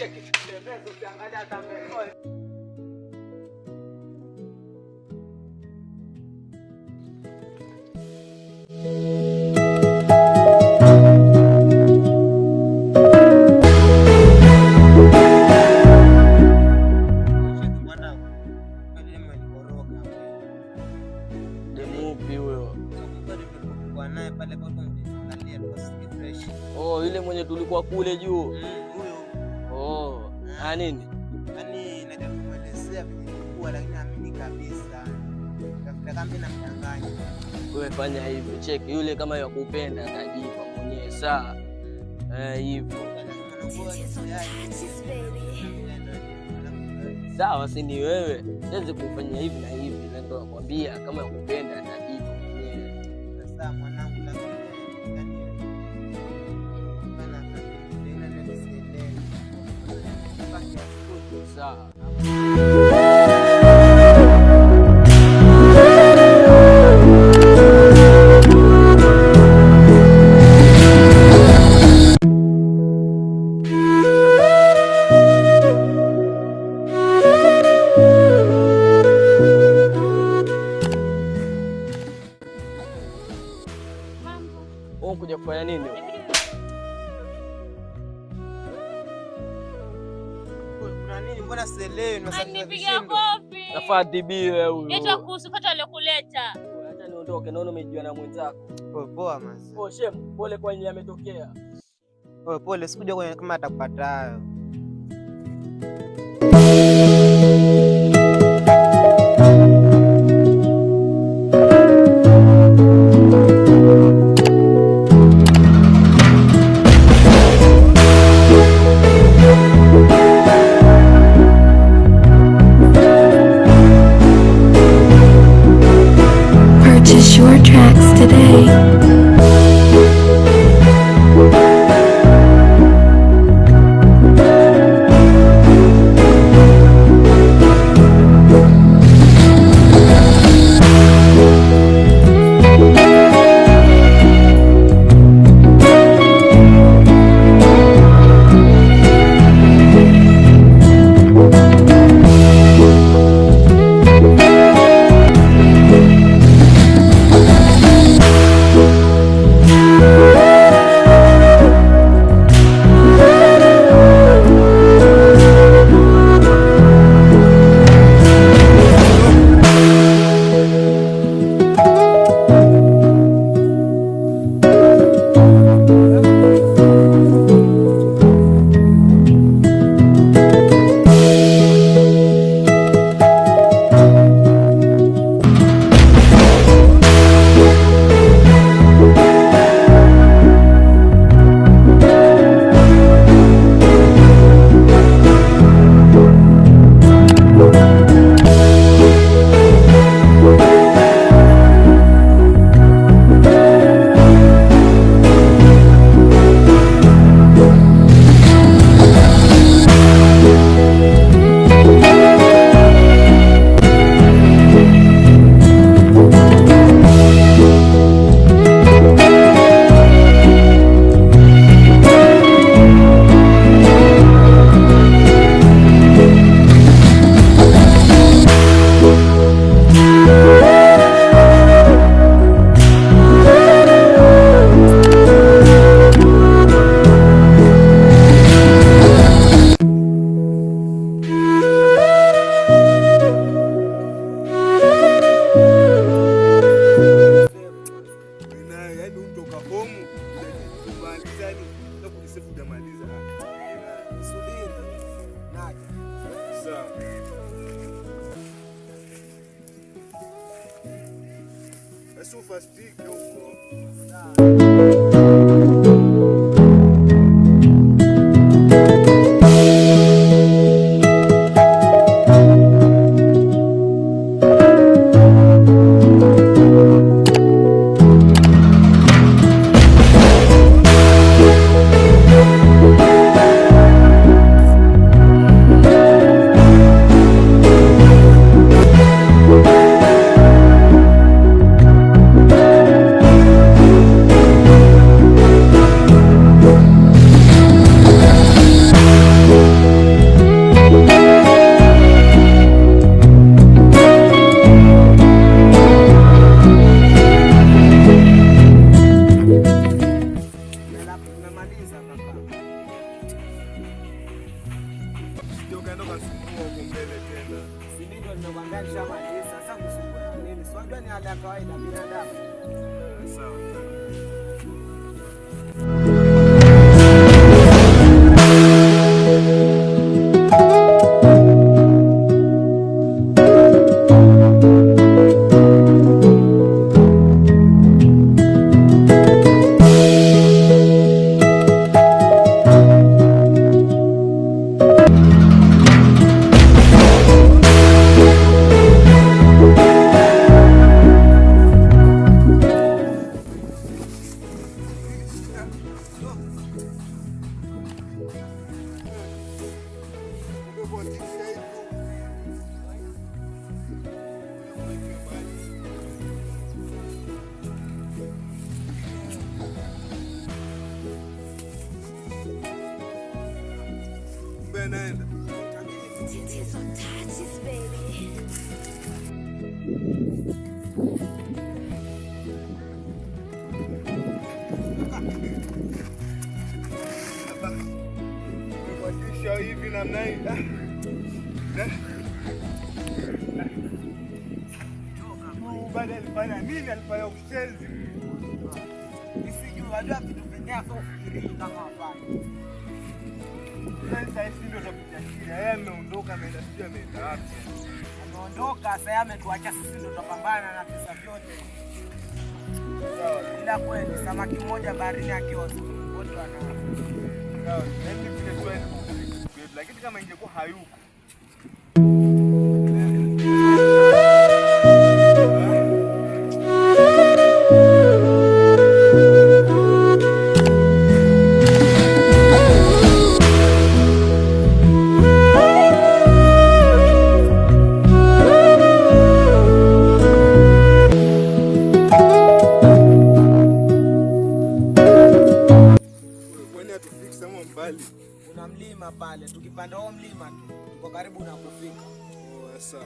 Cheki, tembeza usiangalia hata mbele. Demu upi huyo? Oh, yule mwenye tulikuwa kule juu. Oh, ah nini? Yaani najaribu kumwelezea venye nilikuwa lakini haamini kabisa. Tafuta kama namdanganya. Wewe fanya hivyo, cheki yule kama yakupenda atajipa mwenyewe saa. Eh, hivyo. Sawa, si ni wewe. Siwezi kufanya hivi na hivi, na ndo nakwambia kama yakupenda atajipa mwenyewe. Sasa mwanangu, lakini yaani bana tena nisielewe. Sawa. Wewe kuja kufanya nini huko? Kuna nini? Mbona sielewi? Anipiga kofi. Nafaa adhibiwe huyu. Yetu kuhusu pata aliyokuleta. Acha niondoke, naona umejua na mwenzako. Poa mazi. Oh, shem, pole kwa yenye yametokea. Poa pole, sikuja kwenye kama atakupata hayo. Purchase your tracks today. Yaani untoka home kumaliza yani na kujisefu hujamaliza. Subiri. Naja. Sawa. Basi ufastike huko. Purchase Naenda. Nimekuachisha hivi namna hii. Baada alifanya nini? Alifanya ushenzi. Nisijui, wajua vitu vingine hasa ufikirii kama wafanye. Sasa hivi ndio tutapitia shida. Yeye ameondoka, ameenda sijui ameenda wapi. Ameondoka, sasa yeye ametuacha sisi ndio tutapambana na visa vyote. Sawa. Ila kweli samaki mmoja baharini akioza wote wanaoza. Sawa. Yaani vile tu yaani, lakini kama ingekuwa hayuko. Kwani hatufiki sehemu mbali? Kuna mlima pale, tukipanda huo mlima tu tuko karibu na kufika. Oh, sawa.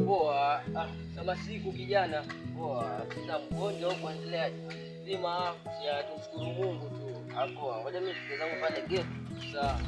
Poa. Kama siku kijana. Poa. Sina mgonjwa huko endelea. Zima afya, tumshukuru Mungu tu. Poa. Ngoja mimi nifike zangu pale gate. Sawa.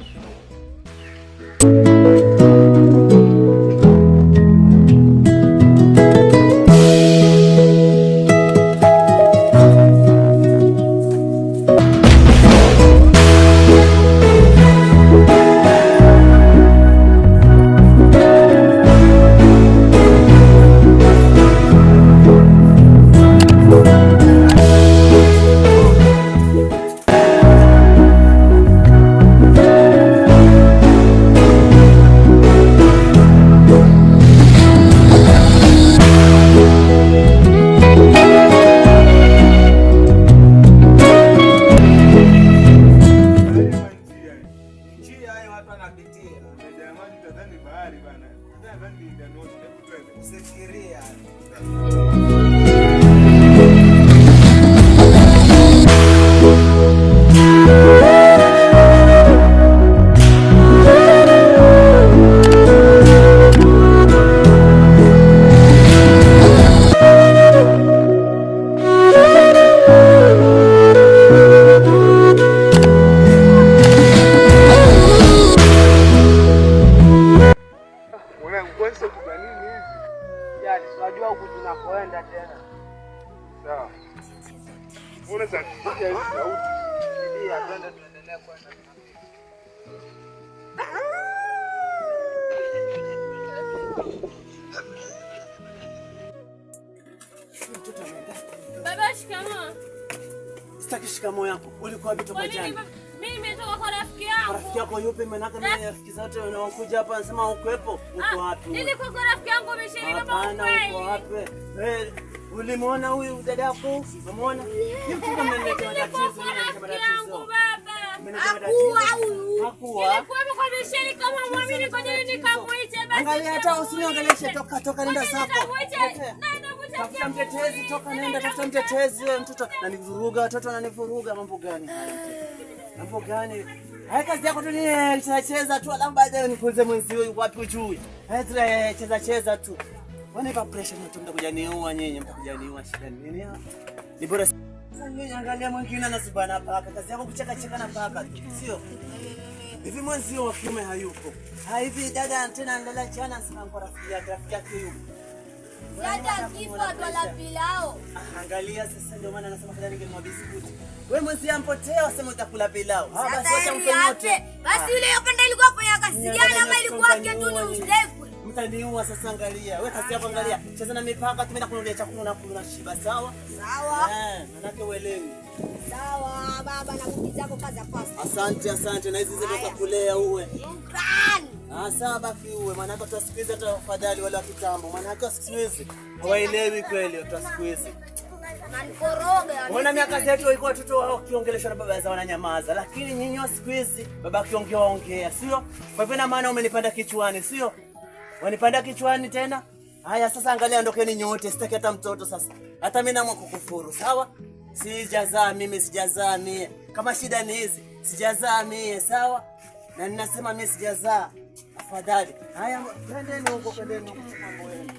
Bahari Njia hayo watu wanapitia. Jamani, tadhani bahari bana. Tadhani ni Indian Ocean. Hebu twende. Usifikiria. Mwanangu, kwani sasa kuna nini hivi? Yaani unajua huku tunakoenda tena. Sawa. Mbona za kusikia hizi sauti? Fikiria, twende tuendelee kwenda. Baba, shikamoo. Sitaki shikamoo yako. Ulikuwa wapi toka Kwa nini jana? baba? Mimi nimetoka kwa rafiki yangu. Rafiki yako yupi? Maanake mimi rafiki zote wanaokuja hapa wanasema hukuwepo. Uko wapi? wewe? Nilikuwa kwa rafiki yangu Misheri baba, Hapana, ukweli. uko wapi? Eh, ulimuona huyu dada yako? Umemuona? Ni mtu mnaniletea Nilikuwa matatizo, kwa mnaniletea rafiki yangu matatizo. baba. Mnaniletea matatizo. Hakuwa. Nilikuwa kwa Misheri kama mwamini, kwa nini nikamuite basi? Angalia hata usiniangalie, toka toka, nenda zako. Nikamuite. Tetea. Na nakuta Tafuta mtetezi, toka nenda, tafuta mtetezi wewe mtoto. Ananivuruga, watoto wananivuruga, mambo gani haya? Mambo gani? Haya kazi yako tu ni cheza cheza tu, alafu baadaye nikuulize mwenzio yuko wapi ujui. Haya cheza cheza tu. Wanipa pressure mtu, mtakuja niua nyinyi, mtakuja niua, shida ni nini hapa? Ni bora Sasa nyinyi angalia mwingine anazubana paka. Kazi yako kucheka cheka na paka tu. Sio? Hivi mwenzio wa kiume hayupo. Ha hivi dada tena analala chana sema kwa rafiki yake, rafiki yake yupo. Dada kifa dola pilao. Angalia sasa ndio maana anasema fadhali ningenunua biskuti. Wewe mwenzio ampotea wasema utakula pilau. Ha basi wacha mfanye. Basi yule yopenda ilikuwa fanya kazi gani ama ilikuwa kitu ni usiku. Mtaniua sasa angalia. Wewe kazi yako angalia. Cheza na mipaka tu mimi nakununulia chakula na kula shiba sawa? Sawa. Eh, manake uelewi. Sawa baba na kuki zako kaza pasta. Asante asante na hizi zetu za kulea uwe. Shukrani. Ah sawa baki uwe maana hata siku hizi hata afadhali wale wa kitambo maana hata siku hizi hawaelewi kweli watu siku hizi. Nanikoroga. Mbona miaka zetu ilikuwa watoto wao wakiongeleshwa na baba zao wananyamaza, lakini nyinyi wa siku hizi baba akiongea waongea, sio? Kwa hivyo ina maana umenipanda kichwani, sio? Wanipanda kichwani tena? Haya sasa angalia, ondokeni nyote, sitaki hata mtoto sasa. Hata mimi naamua kukufuru, sawa? Sijazaa mimi, sijazaa mie. Kama shida ni hizi, sijazaa mie, sawa? Na ninasema mimi sijazaa. Afadhali. Haya, twendeni huko, twendeni huko mambo yenu.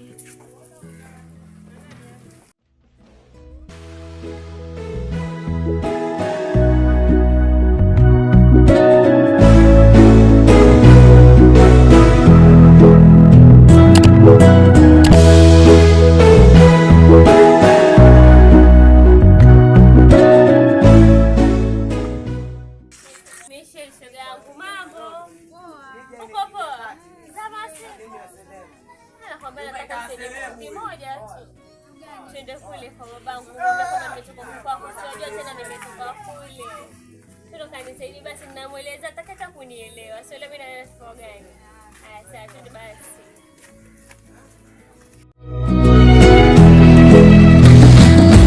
Michelle, shoga yangu, mambo? Uko poa? Zama siku. Nakwambia nataka sehemu moja tu. Twende kule kwa babangu, mwambie kama nimetoka kwako, si unajua tena nimetoka kule. Twende kanisaidie basi, ninamweleza atakata kunielewa. Sio leo mimi na gani? Haya, sawa, twende basi.